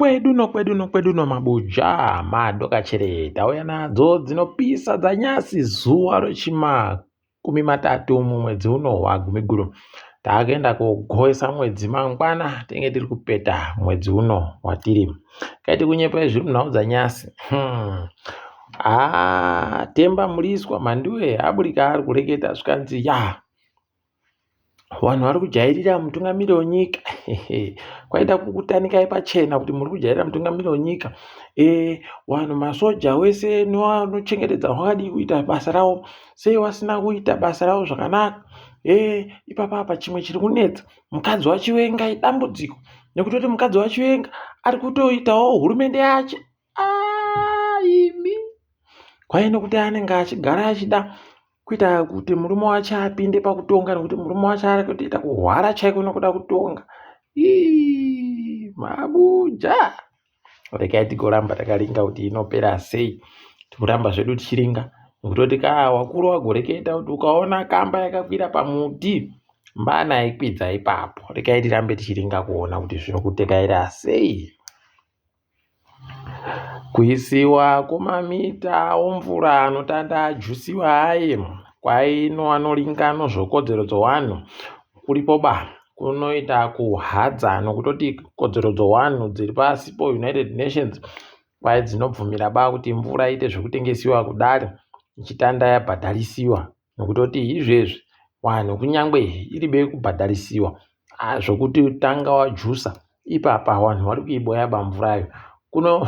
Kwedu nokwedu nokwedu nomabuja madokachere tauya nadzo dzinopisa dzanyasi zuva rechimakumi matatu mumwedzi uno wagumiguru. Takuenda kogoesa mwedzi mangwana tinenge tiri kupeta mwedzi uno watiri. Kaiti kunyepa zviri munhau dzanyasi. Ah, Temba Mliswa Mhanduwe aburika ari kureketa zvikanzi ya Vanhu vari kujairira mutungamiri wenyika. Kwaida kukutanikai pachena kuti muri kujairira mutungamiri wenyika. Vanhu masoja wese nevanochengetedza vakadii kuita basa ravo. Sei vasina kuita basa ravo zvakanaka. Ipapa apa chimwe chiri kunetsa mukadzi waChiwenga idambudziko nekutoti mukadzi waChiwenga ari kutoitawo hurumende yache. Imi kwai nekuti anenge achigara achida kuita kuti murume wacho apinde pakutonga nekuti murume wacho ari kutoita kuhwara chaiko nekuda kutonga. Ii mabuja. Regai tigoramba takaringa kuti inopera sei. Tikuramba zvedu tichiringa nekutoti kaa wakuru wagoreketa kuti ukaona kamba yakakwira pamuti mbana ikwidza ipapo. Regai tirambe tichiringa kuona kuti zvinokutekaira sei. Kuisiwa kwemamita omvura anotanda ajusiwa aye kwaino anoringa nozvokodzero dzowanhu kuripo ba kunoita kuhadza nokutoti kodzero dzowanhu dziri pasi poUnited Nations kwai dzinobvumira ba kuti mvura iite zvekutengesiwa kudare ichitanda yabhadharisiwa. Nokutoti izvezvi wanhu kunyangwe iri bekubhadharisiwa zvokuti tanga wajusa ipapa wanhu wari kuiboya bamvurayo kuno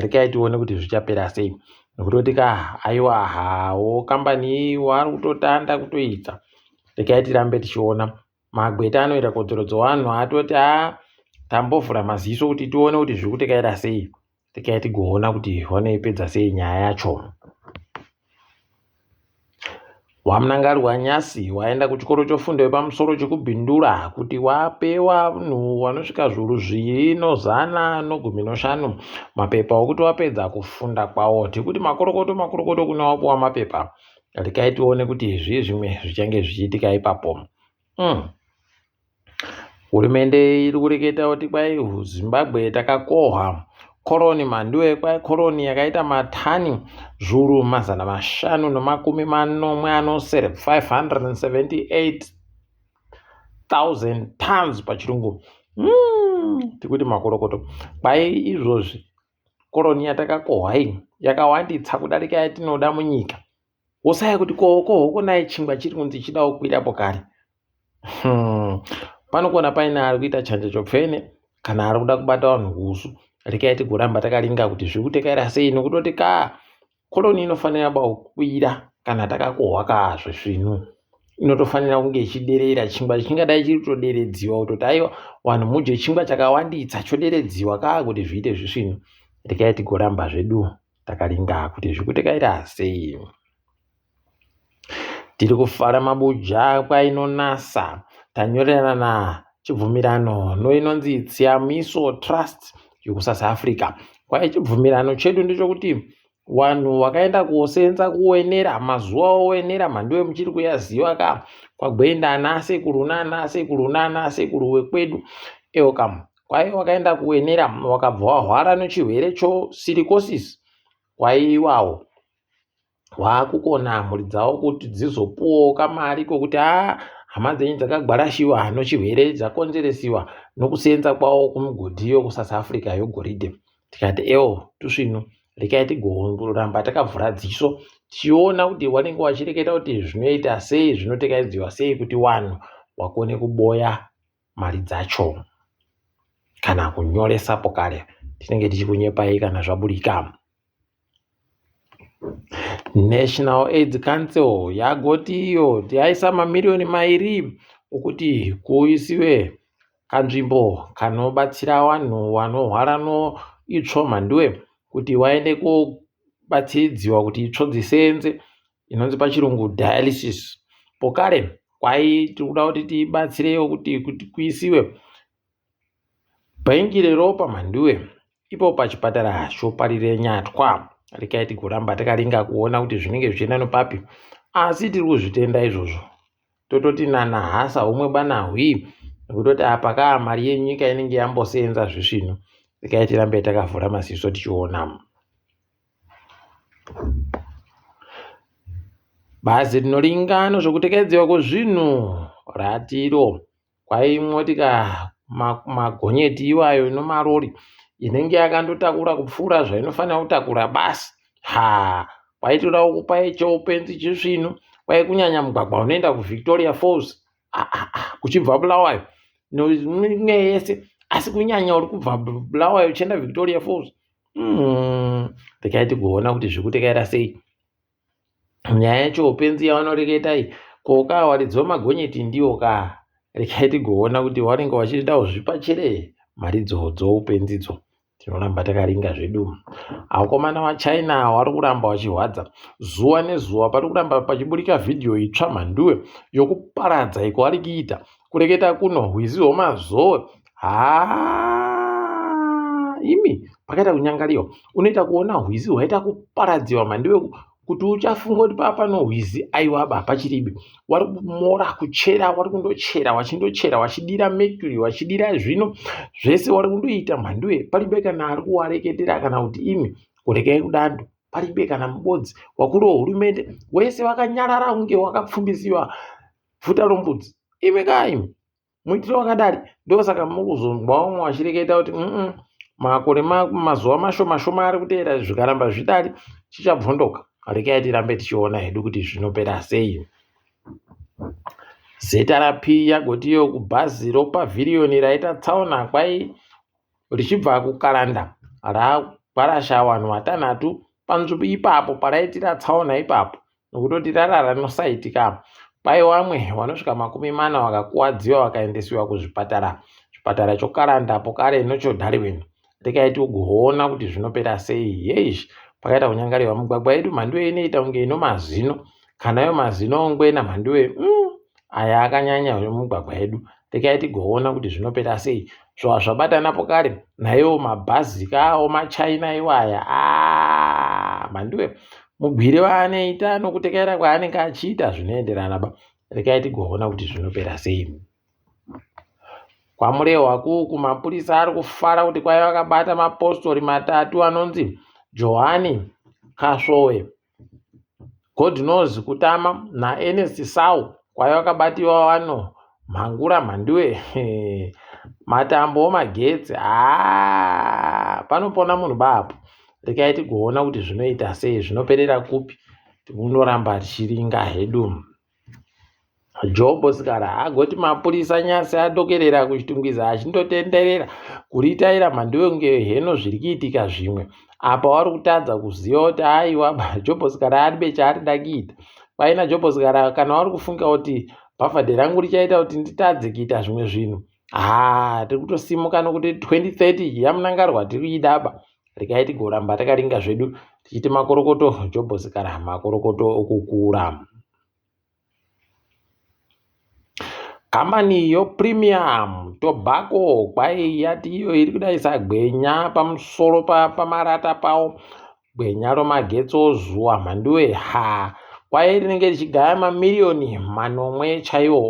rekai tione kuti zvichapera sei nokutoti ka aiwa hawo kambani iyi wari kutotanda kutoitsa rekai tirambe tichiona magweta anoita kodzero dzevanhu atoti a tambovhura maziso kuti tione kuti zviri kutekaira sei Regai tigoona kuti vanoipedza sei nyaya yacho. WaMnangarwa Nyasi waenda kuchikoro chofundo yepamusoro chekuBindura kuti wape vanhu vanosvika zviuru zviviri nozana nogumi noshanu mapepa okuti wapedza kufunda kwawo. Tikuti makorokoto makorokoto kune wapuwa mapepa. Regai tione kuti zvii zvimwe zvichange zvichiitika ipapo. Hurumende iri kureketa kuti kwai Zimbabwe takakohwa koroni mhanduwe kwai koroni yakaita matani zviuru 576 578,000 tons pachirungu. Tikuti makorokoto. Kwai izvozvi koroni yatakakohwa iyi yakawanditsa kudarika yatinoda munyika. Wosaya kuti ko ko hoko naye chingwa chiri kunzi chida kukwirapo kare. Panokona paine ari kuita chanja chopfene kana ari kuda kubata vanhu kusu. Rekai tigoramba takaringa kuti zviri kutekaira sei nokutoti kaa koroni inofanira ba kukwira kana takakohwa kaa zvezvinhu. Inotofanira kunge ichiderera chingwa chingadai chiri kutoderedziwa kutoti aiwa vanhu mudye chingwa chakawanditsa choderedziwa kaa kuti zviite zvisvinu. Rekai tigoramba zvedu takaringa kuti zvikutekaira sei. Tiri kufara mabuja kwainonasa tanyorerana chibvumirano noinonzi Tshiamiso Trust yekuSouth Africa. Kwai chibvumirano chedu ndechekuti vanhu vakaenda kosenza kuwenera mazuva owenera mhanduwe muchiri kuyaziva ka kwagwenda ana sekuru nana sekuru nana sekuru wekwedu eoka Kwai wakaenda kuWenera wakabva wahwara nechirwere chosilicosis kwai iwawo waakukona mhuri dzavo kuti dzizopuwawo kamari kokuti haa hama dzenyu dzakagwarashiwa nochirwere dzakonzeresiwa nokusenza kwavo kumugodhi yokuSouth Africa yogoridhe. Tikati ewo tusvinu rekai tigoramba takavhura dziso tichiona kuti wanenge wachireketa kuti zvinoita sei zvinotekaidziwa sei kuti wanhu wakone kuboya mari dzacho kana kunyoresapo kare tinenge tichikunyepai kana zvaburika. National AIDS Council yagoti iyo yaisa mamiriyoni mairi okuti kuisiwe kanzvimbo kanobatsira vanhu vanorwara noitsvo mhanduwe kuti vaende kobatsiridziwa kuti itsvo dziseenze inonzi pachirungu dialysis. Pokare kwai tiri kuda kuti tibatsirewo kuti, kuti kuisiwe bhengi reropa mhanduwe ipo pachipatara choparire nyatwa. Rekai tigoramba takaringa kuona kuti zvinenge zvichienda nopapi asi tiri kuzvitenda izvozvo tototi nana hasa umwe bana hwii nekutoti apa kaa mari yenyika inenge yamboseenza zvisvinu. Regai tirambe takavhura maziso tichiona. Bazi rinoringa nezvekutekedziwa kwezvinhu ratiro kwaimotika magonyeti iwayo nomarori inenge yakandotakura kupfuura zvainofanira kutakura basi ha kwaitodawo kupa cheupenzi chisvinu kwai kunyanya mugwagwa unoenda kuvictoria falls ah, ah, ah, kuchibva bulawayo noimwe yese asi kunyanya uri kubva bulawayo uchienda victoria falls hmm, rekai tigoona kuti zviri kutekaira sei nyaya yacho upenzi yavanoreketa iyi ko ka waridzi wemagonyeti ndiwo ka rekai tigoona kuti vanenge vachida kuzvipa chere mari dzodzo upenzidzo tinoramba takaringa zvedu akomana vachina vari kuramba vachihwadza zuva nezuva pari kuramba pachiburika vhidhiyo itsva mhanduwe yokuparadza iko vari kuita kureketa kuno hwizi hwomazowe haa imi pakaita kunyangariwa unoita kuona hwizi hwaita kuparadziwa mhanduwe kuti uchafunga kuti paa pano hwizi aiwa ba pachiribe wari kumora kuchera wari kundochera wachindochera wachidira mercury wachidira zvino zvese wari kundoita mhanduwe paribe kana ari kuwareketera kana kuti imi kurekai kudando paribe kana mubodzi wakuru wehurumende wese wakanyarara kunge wakapfumbisiwa pfuta rombudzi imi ka imi muitiro wakadari ndosaka mukuzonzwa vamwe vachireketa kuti mm makore mazuva mashoma shoma ari kuteera zvikaramba zvidari chichabvondoka rekai tirambe tichiona hedu kuti zvinopera sei zrp yagotiyo kubhazi ropavhiriyoni raita tsaona kwai richibva kukaranda ragwarasha vanhu vatanhatu panzvimbo ipapo paraitira tsaona ipapo nokutoti rarara rinosaitika kwai wamwe wanosvika 40 wakakuwadziwa wakaendesiwa kuzvipatara chipatara chokaranda pokare nochodarwin rekai tigoona kuti zvinopera sei yeish pakaita kunyangariwa migwagwa yedu mhanduwe inoita kunge ino mazino kana yo mazino ongwena mhanduwe mm, aya akanyanya mumigwagwa yedu rekai tigoona kuti zvinopera sei zvava zvabatana pokare naiwo mabhazi kawo machina iwaya ah, mhanduwe mugwire waanoita nokutekaira kwaanenge achiita zvinoenderana ba rekai tigoona kuti zvinopera sei kwamurehwa kuku mapurisa ari kufara kuti kwaiva vakabata mapostori matatu anonzi johani kasvowe God knows kutama naErnest Sau kwaiva vakabatiwa vano mhangura mhanduwe matambo omagetsi haa panopona munhu baapo rekai tigoona kuti zvinoita sei zvinoperera kupi tinoramba tichiringa hedu Jobho Sikhala agoti mapurisa nyasi adokerera kuChitungwiza achindotenderera kuritaira mhanduwe kunge heno zviri kuitika zvimwe apa wari kutadza kuziva kuti aiwa Jobho Sikhala aribe chaarida kuita kwaina Jobho Sikhala kana wari kufunga kuti bhavhadhe rangu richaita kuti nditadze kuita zvimwe zvinhu haa tiri kutosimuka nokuti 2030 yamunangarwa tiri kuidaba regai tigoramba takaringa zvedu tichiti makorokoto Jobho Sikhala makorokoto okukura Kambani yoPremium Tobacco kwai yati iyo iri kudaisa gwenya pamusoro pamarata pawo gwenya romagetsi ozuwa mhanduwe ha kwai rinenge richigaya mamiriyoni manomwe chaiwo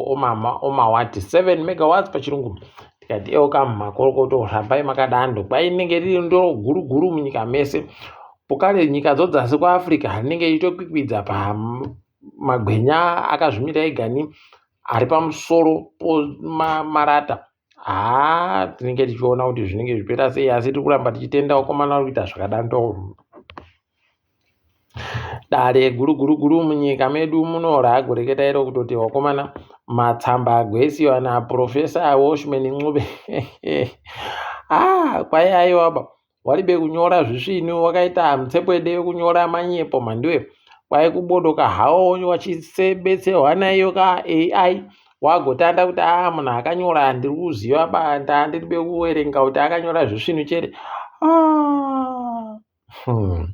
omawati 7 megawatts pachirungu tikati eoka makorokoto rambai makadando kwai rinenge riri ndoro guru guru munyika mese pokare nyika dzodzasi kuafrica rinenge richitokwikwidza pamagwenya akazvimira egani ari pamusoro pomarata haa tinenge tichiona kuti zvinenge zvichipera sei asi tiri kuramba tichitenda vakomana vari kuita zvakadando dare guru guru guru munyika medu muno raagoreketa iro kutoti vakomana matsamba agwesiwa naprofesa Welshman Ncube ah kwai aiwaba waribe kunyora zvisvinu wakaita mutsepwede yekunyora manyepo mhanduwe kwai kubodoka hawo wachisebetserwa naiyo ka AI wagotanda kuti a ah, munhu akanyora ndiri kuziva ba ndandiribe kuverenga kuti akanyora zvisvinu chere ah. Hmm.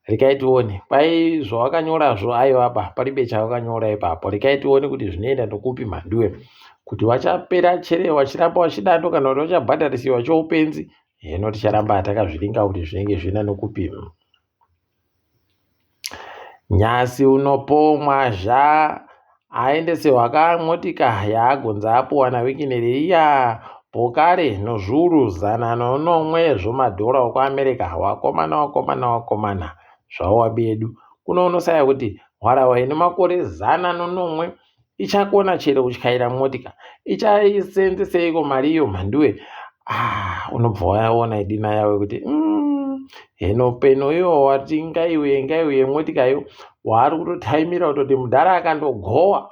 Rekai tione kwai zvawakanyorazvo aiwa ba paribe chawakanyora ipapo rekai tione kuti zvinoenda nokupi mhanduwe kuti wachapera chere wachiramba wachidando kana kuti wachabhadharisiwa choupenzi heno ticharamba takazviringa kuti zvinenge zvina nokupi nyasi unopo mwazha aendeserwa kamotika yaagonza apuwa nawikineri iya Pokare nozviuru 107 zvomadhora okuAmerica. Wakomana, wakomana, wakomana, zvawabi yedu. Kuno unosaya kuti hwarahwa ine makore 107 ichakona chero kutyaira motika. Ichaisenzeseiko mari iyo mhanduwe? Ah, unobva waona idina yawe kuti heno peno iyo wati ngaiuye ngaiuye motikayo waari kutotaimira kutoti mudhara akandogowa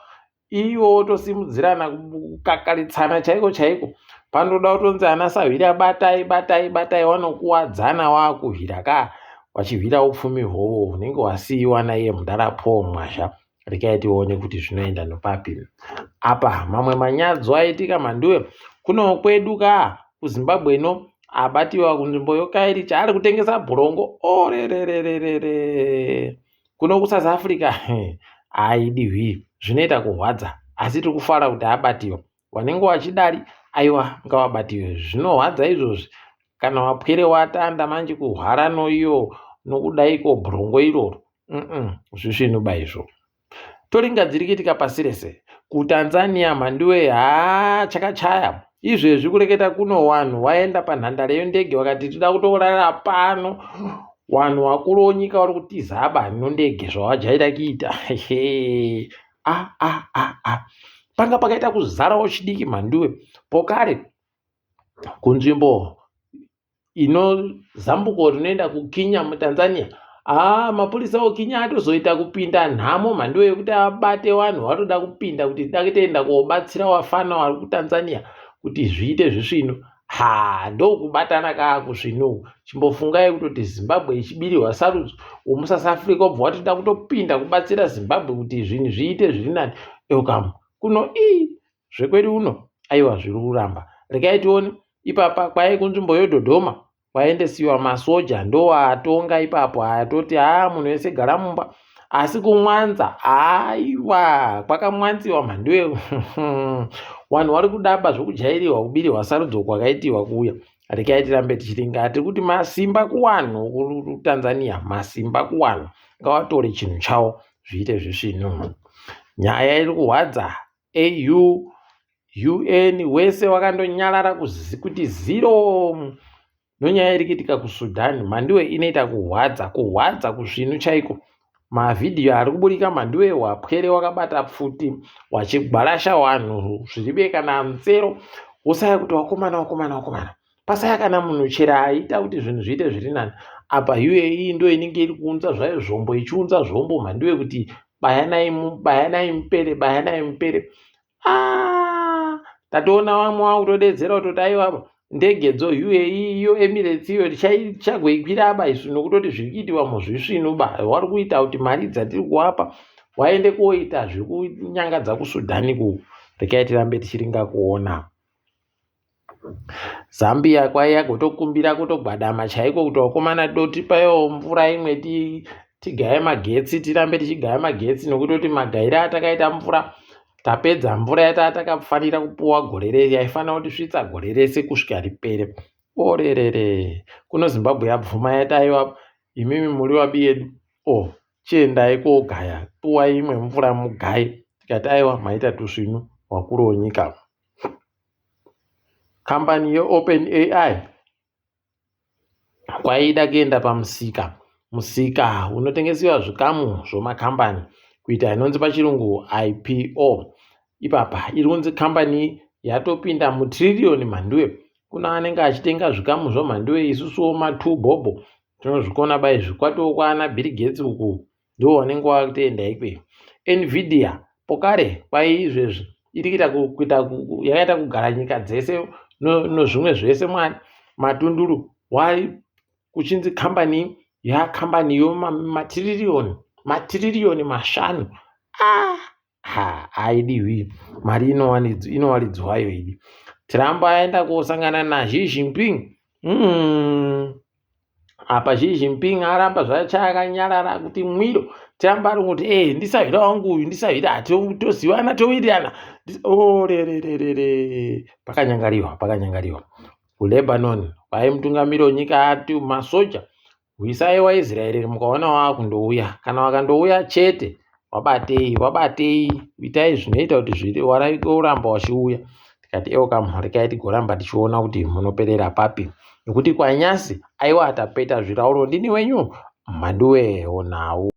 ivo votosimudzirana kukakaritsana chaiko chaiko panoda kutonzi ana sahwira batai batai batai wanokuwadzana wakuhwira ka wachihwira upfumi hwovo hunenge hwasiiwa naiye mudhara Paul Mwazha. Rekai tione kuti zvinoenda nopapi. Apa mamwe manyadzo aitika mhanduwe kuno kwedu ka kuZimbabwe ino abatiwa kunzvimbo yoKairicha ari kutengesa bhurongo orererererere kuno kuSouth Africa haidiwi zvinoita kurwadza asi tiri kufara kuti abatiwa wanenge wachidari aiwa ngawabatiwe zvinorwadza izvozvi kana wapwere watanda manje kuhwara noiyo nokudaiko bhurongo iroro zvisvinu ba izvo toringa dziri kuitika pasi rese kuTanzania mhanduwe haa chakachaya izvezvi kureketa kuno wanhu waenda panhandare yendege wakati tida kutorara pano wanhu wakuru wonyika vari kutiza aba nondege zvawajaira kuita a a a a panga pakaita kuzarawo chidiki mhanduwe pokare kunzvimbo ino zambuko rinoenda kuKenya muTanzania haa mapurisa oKenya atozoita kupinda nhamo mhanduwe yekuti abate vanhu vatoda kupinda kuti tida kutoenda kobatsira wafana wari kuTanzania kuti zviite zvisvinu ha ndokubatana kaakusvinu chimbofungai kutoti Zimbabwe ichibiriwa sarudzo womuSouth Africa wobva wati toda kutopinda kubatsira Zimbabwe kuti zvinhu zviite zviri nani eukamu kuno ii zvekwedu uno aiwa zviri kuramba regai tione ipapa kwai kunzvimbo yeDodoma kwaendesiwa masoja ndoatonga ipapo atoti haa munhu wese gara mumba asi kuMwanza aiwa kwakamwanziwa mhanduwe vanhu vari kudaba zvokujairiwa kubirwa sarudzo kwakaitiwa kuuya regai tirambe tichiringa tiri kuti masimba kuwanhu kuTanzania masimba kuwanhu ngawatore chinhu chawo zviite zvisvinu nyaya iri kurwadza AU UN wese wakandonyarara kuti zero nonyaya iri kuitika kuSudan mhanduwe inoita kurwadza kurwadza kusvinu chaiko mavhidhiyo ari kuburika mhanduwe wapwere wakabata pfuti wachigwarasha vanhu zviribe kana mutsero wosaya kuti wakomana wakomana wakomana pasaya kana munhu chero aita kuti zvinhu zviite zviri nani apa UAE ndo inenge iri kuunza zvayo zvombo ichiunza zvombo mhanduwe kuti bayanai bayanai mupere bayanai mupere ah, tatoona vamwe vakutodedzera kutoti aiwa ndege dzo UAE iyo Emirates iyo tichagoikwira aba isu nokutoti zviri kuitiwa muzvisvinu ba wari kuita kuti mari dzatiri kuwapa waende koita zvekunyangadza kuSudhani ku rekai tirambe tichiringa kuona Zambia kwaiya kutokumbira kutogwadama chaiko kuti wakomana dotipaiwo mvura imwe tigaye magetsi tirambe tichigaya magetsi nokutoti magaire atakaita mvura tapedza mvura yataa takafanira kupuwa gore rese yaifanira kutisvitsa gore rese kusvika ripere orerere kuno Zimbabwe yabvuma yati aiwa imimi muri wabi yedu o chiendai kogaya puwai imwe mvura mugaye tikati aiwa maita tusvinu wakuru wenyika kambani yeOpen AI kwaida kuenda pamusika musika unotengesiwa zvikamu zvomakambani kuita inonzi pachirungu IPO ipapa iri kunzi kambani yatopinda mutiririyoni mhanduwe kuna anenge achitenga zvikamu zvomhanduwe isusuwo matubhobho tinozvikona bai zvikwatiwo kwaana Bill Gates uku ndo wanenge wakutoenda ikweyo Nvidia pokare kwai izvezvi iri kuita kuita yakaita kugara nyika dzese nozvimwe zvese mwani matunduru wai kuchinzi kambani yakambani yo matiririyoni matiririyoni 5 ah ha haidiwi mari inowaridzwayo idi Trump aenda kosangana naXi Jinping Apa Xi Jinping aramba zvachakanyarara kuti mwiro Trump ari kuti eh ndisahwira wangu uyu ndisahwira tozivana towirirana orerererere pakanyangariwa pakanyangariwa kuLebanon kwai mutungamiri wenyika ati masoja hwisai waIsraeri mukaona wakundouya kana wakandouya chete wabatei wabatei itai zvinoita kuti zviri uramba wachiuya. Tikati eoka rekai tigoramba tichiona kuti munoperera papi nekuti kwanyasi aiwa tapeta zvirauro. Ndini wenyu Mhanduwe Onhau.